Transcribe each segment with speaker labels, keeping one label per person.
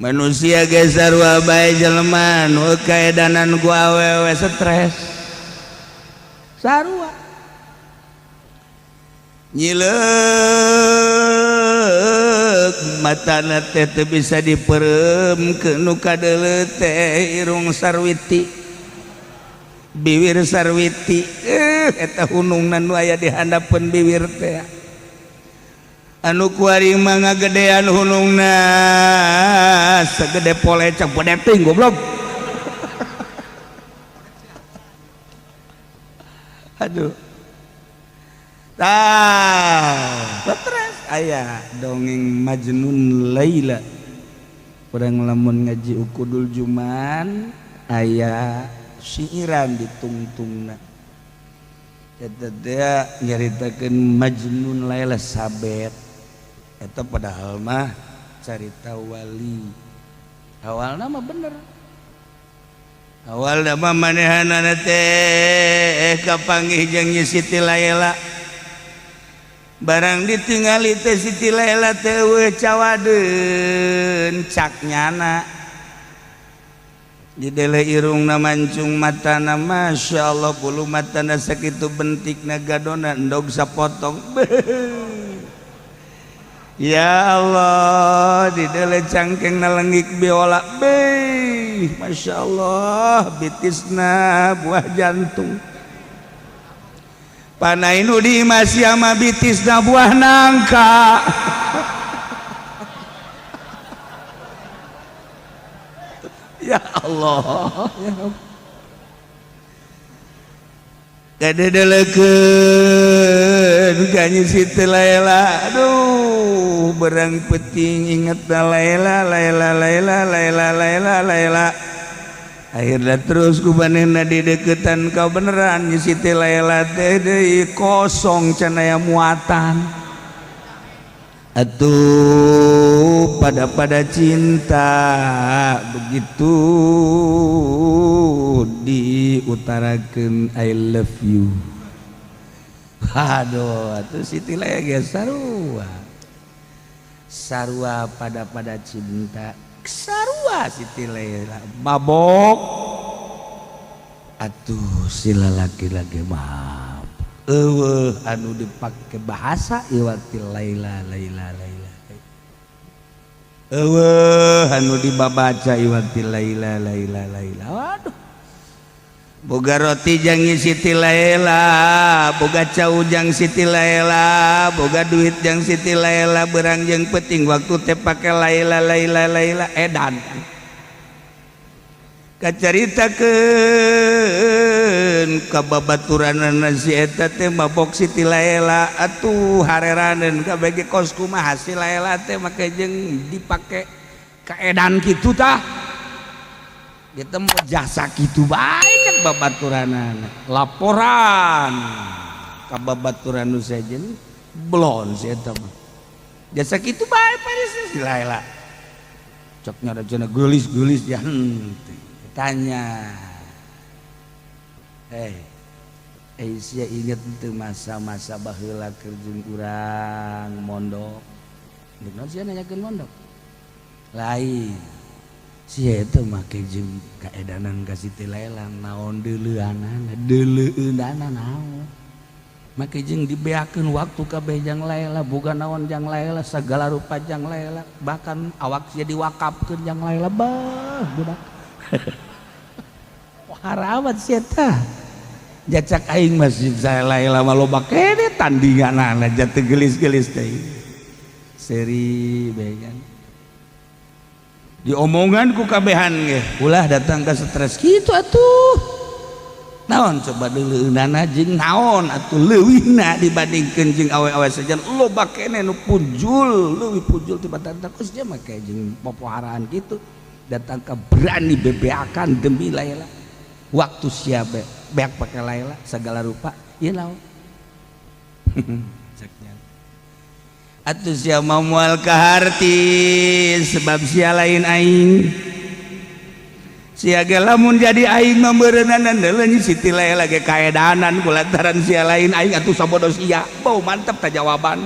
Speaker 1: Manusia ge sarua bae, jelema nu kaedanan ku awewe stres sarua nyileuk matana teh teu bisa dipeurem nu kadeuleu teh irung sarwiti, bibir sarwiti, eta hunungna nu aya di handapeun bibir teh anu kuari mah ngagedean hunungna segede polecak teuing, goblok. Aduh, tah stres. Aya dongeng Majnun Laila. Urang lamun ngaji Uqudul Juman aya siiran ditungtungna. Eta teh nyaritakeun Majnun Laila sabet. Eta padahal mah carita wali. Awalna mah bener, awalna mah manehanana teh kapanggih jeung Nyi Siti Laila. Barang ditingali teh Siti Laila teh eueuh cawadeun, cak nyana didele irungna mancung, matana Masya Allah, bulu matana sakitu bentikna, gadona endog sapotong. Beuh. Ya Allah, didele cangkengna lengik biola. Beuh, Masya Allah, bitisna buah jantung. Panai nu di masih sama bitisna buah nangka. Ya Allah, ya Rabb. Kadedelekeun ka Nyi Siti Laila. Aduh, berang peting inget Laila, Laila, Laila, Laila, Laila, Laila. Akhirnya terus ku manehna dideketan kau beneran Nyi Siti Laila teh deui kosong, can aya muatan. Atuh pada pada cinta begitu diutarakeun "I love you". Aduh, atuh Siti Laila ge sarua sarua pada pada cinta sarua Siti Laila mabok. Atuh sila laki-laki maaf eueuh anu dipake bahasa iwati Laila, Laila, Laila. Eueuh anu dibabaca iwati Laila, Laila, Laila. Waduh, boga roti jang Siti Laila, boga cau jang Siti Laila, boga duit jang Siti Laila, berang jeung penting waktu teh pake Laila, Laila, Laila. Edan kacaritakeun ka babaturanana si eta teh mabok Siti Laila. Atuh hareraneun kabeh ge, kos kumaha si Laila teh make jeung dipake kaedan kitu tah. Ditemu jasa kitu bae cek babaturanana. Laporan ka babaturan nu sejen belon si eta mah jasa kitu bae paris si Laila. Cok nya cenah geulis-geulis ya henteu. Tanya, "Eh, sia inget teu masa-masa baheula keur jeung urang mondok?" Deuk naon sia nanyakeun mondok? Lain sia itu make jeung kaedanan ka Siti Laila naon deuleuanana, deuleueunana naon make jeung dibeakeun waktu kabeh jang Laila, boga naon jang Laila, sagala rupa jang Laila, bahkan awak sia diwakafkeun jang Laila. Bah, budak haramat sia tah. Jacak aing masih saya Laila mah loba kene tandinganana, jatuh gelis-gelis teh seri bae diomongan ku kabehan ge ulah datang ke stres kitu. Atuh naon coba deuleueunana jeung naon atuh leuwihna dibandingkeun jeung awe-awe sejen loba kene nu punjul, leuwih punjul tibatan kos dia make jeung popoharaan kitu. Datang ke berani bebeakan demi Laila, waktu siap beak pakai Laila segala rupa. Ieu naon ceknya? Atuh sia mau moal kaharti sebab sia lain aing. Sia ge lamun jadi aing mah meureunana deuleu Siti Laila ge kaedanan kulantaran sia lain aing. Atuh sabodo sia. Bau mantep ta jawaban.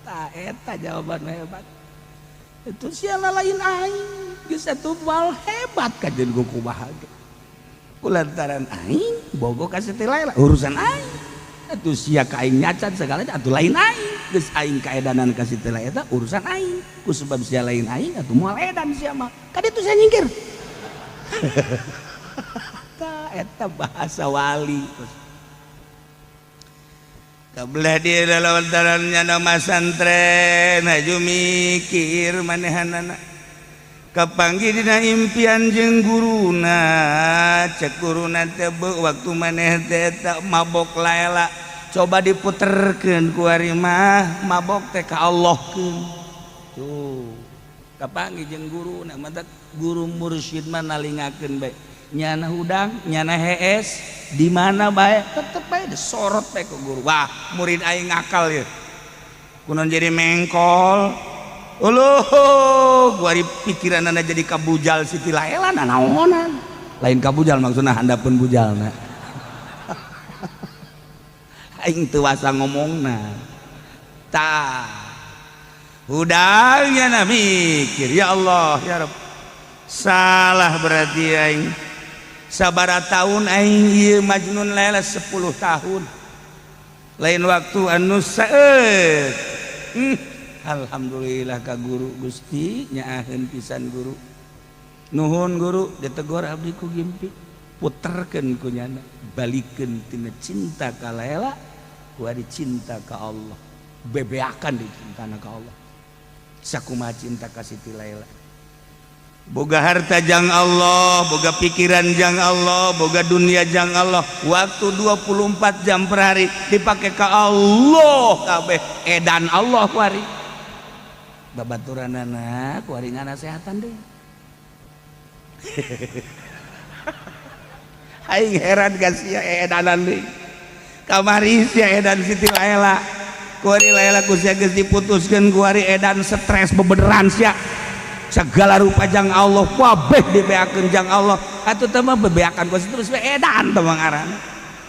Speaker 1: Tah, eta jawaban hebat. Itu sia lain aing. Geus atuh moal hebat kajen kumaha ge. Kulantaran aing bogoh ka Siti Laila urusan aing. Atuh sia ka aing nyacat segala atuh lain aing. Geus aing kaedanan ka Siti Laila urusan aing. Ku sebab sia lain aing atuh moal edan sia mah. Ka ditu sia nyingkir. Tah eta bahasa wali. Kabelah dia lawantaran nyana masantren haju mikir manehanana. Kapanggih dina impian jeung guruna, cek guruna teh waktu maneh teh mabok Laela coba diputerkeun ku ari mah mabok teh ka Allahkeun. Tuh kapanggih jeung guruna, mata guru mursyid mah nalingakeun bae. Nyana hudang, nyana hees, di mana bae tetep bae disorot bae ku guru. Wah, murid aing ngakal ya. Kunaon jadi mengkol. Uluh, kuari pikiranana jadi kabujal Siti Laela nanaonan. Lain kabujal maksudna handapeun bujalna. Aing teu wasa ngomongna. Tah. Hudang nyana mikir, ya Allah, ya Rabb. Salah berarti aing. Sabara tahun aing ieu Majnun Laila 10 tahun. Lain waktu anu saeut. Alhamdulillah ka guru Gusti nyaaheun pisan guru. Nuhun guru ditegur abdi ku Gimpi. Puterkeun ku nyana, balikeun tina cinta ka Laila ku ari cinta ka Allah. Bebeakan di cintana ka Allah. Sakumaha cinta ka Siti Laila. Boga harta jang Allah, boga pikiran jang Allah, boga dunia jang Allah. Waktu 24 jam per hari dipakai ke Allah kabeh edan Allah kuari. Babaturanana kuari nganasehatan deh. Aing heran ka sia edanan deui. Kamari sia edan Siti Laila. Kuari Laila ku sia geus diputuskeun kuari edan stres bebeneran sia. Segala rupa jang Allah kabeh dibeakeun jang Allah atuh teh mah bebeakan ku terus we edan teh mah ngaranna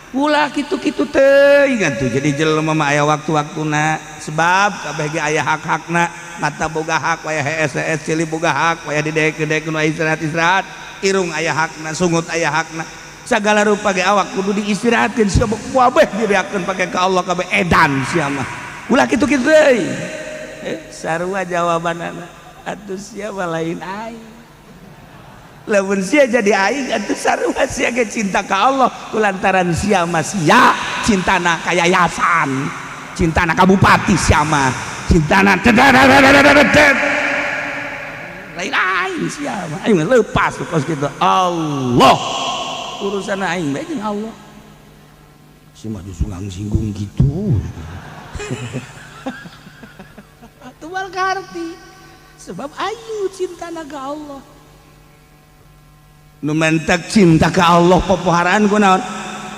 Speaker 1: ulah kitu-kitu teuing atuh jadi jelema mah aya waktu-waktuna sebab kabeh ge aya hak-hakna mata boga hak waya hees-hees ceuli boga hak waya didekeun-dekeun waya istirahat-istirahat irung aya hakna sungut aya hakna segala rupa ge awak kudu diistirahatkeun sia kabeh dibeakeun pake ka Allah kabeh edan sia mah ulah kitu-kitu teuing sarua jawabanana atuh sia mah lain aing lamun sia jadi aing atuh sarua sia ge cinta ka Allah kulantaran sia mah sia cintana ka yayasan cintana ka bupati sia mah cintana lain aing sia mah aing mah lepas kos kitu Allah urusan aing bae jeung Allah si mah justru singgung gitu atuh moal kaharti sebab ayu cinta ka Allah nu mentek cinta ka Allah popoharaan ku naon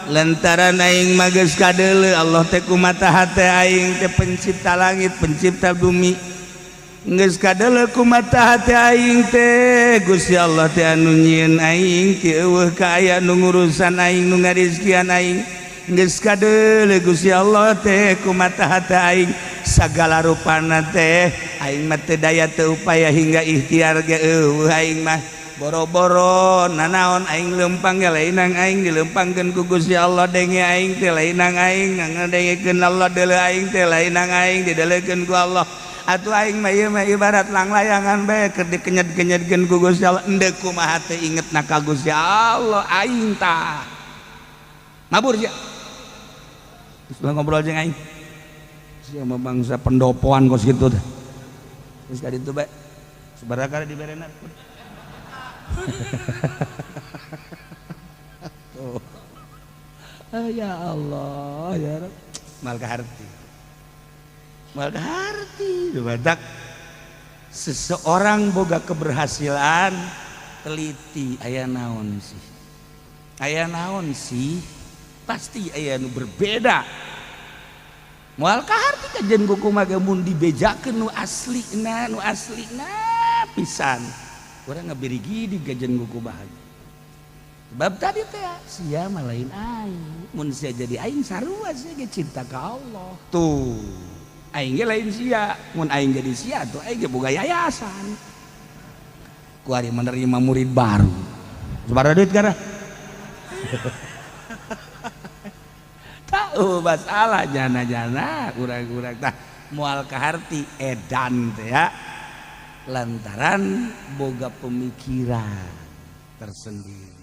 Speaker 1: lantaran aing mah geus kadeuleu Allah teh ku mata hate aing teh pencipta langit pencipta bumi geus kadeuleu ku mata hate aing teh Gusti Allah teh anu nyieun aing ti eueuh ka aya nu ngurusan aing nu ngarizkian aing geus kadeuleu Gusti Allah teh ku mata hate aing sagala rupana teh aing mah teu daya teu upaya hingga ikhtiar ge eueuh aing mah boro-boro nanaon aing lempang ge lainang aing dilempangkeun ku Gusti Allah denge aing teh lainang aing ngadengekeun Allah deuleu aing teh lainang aing dideleukeun ku Allah atuh aing mah ieu mah ibarat langlayangan bae keur dikenyet-kenyetkeun ku Gusti Allah endeu kumaha teh ingetna ka Gusti Allah aing tah mabur sia geus ngobrol jeung aing sia mah bangsa pendopoan kos kitu teh geus ka ditu bae sabaraha kali diberena. Tuh. Ya Allah ya Rabb mal kaharti mal kaharti badak seseorang boga keberhasilan teliti aya naon sih aya naon sih pasti aya nu berbeda moal kaharti kajen kumaha mun dibejakeun nu aslina pisan urang ngabirigi di gajen kuku bahagia sebab tadi teh sia mah lain aing mun sia jadi aing sarua sia ge cinta ka Allah tuh. Aing ge lain sia, mun aing jadi sia tuh aing ge boga yayasan. Kuari menerima murid baru. Sabaraha duit gara? Tahu masalah jana-jana urang-urang tah moal kaharti edan teh ya. Lantaran boga pemikiran tersendiri.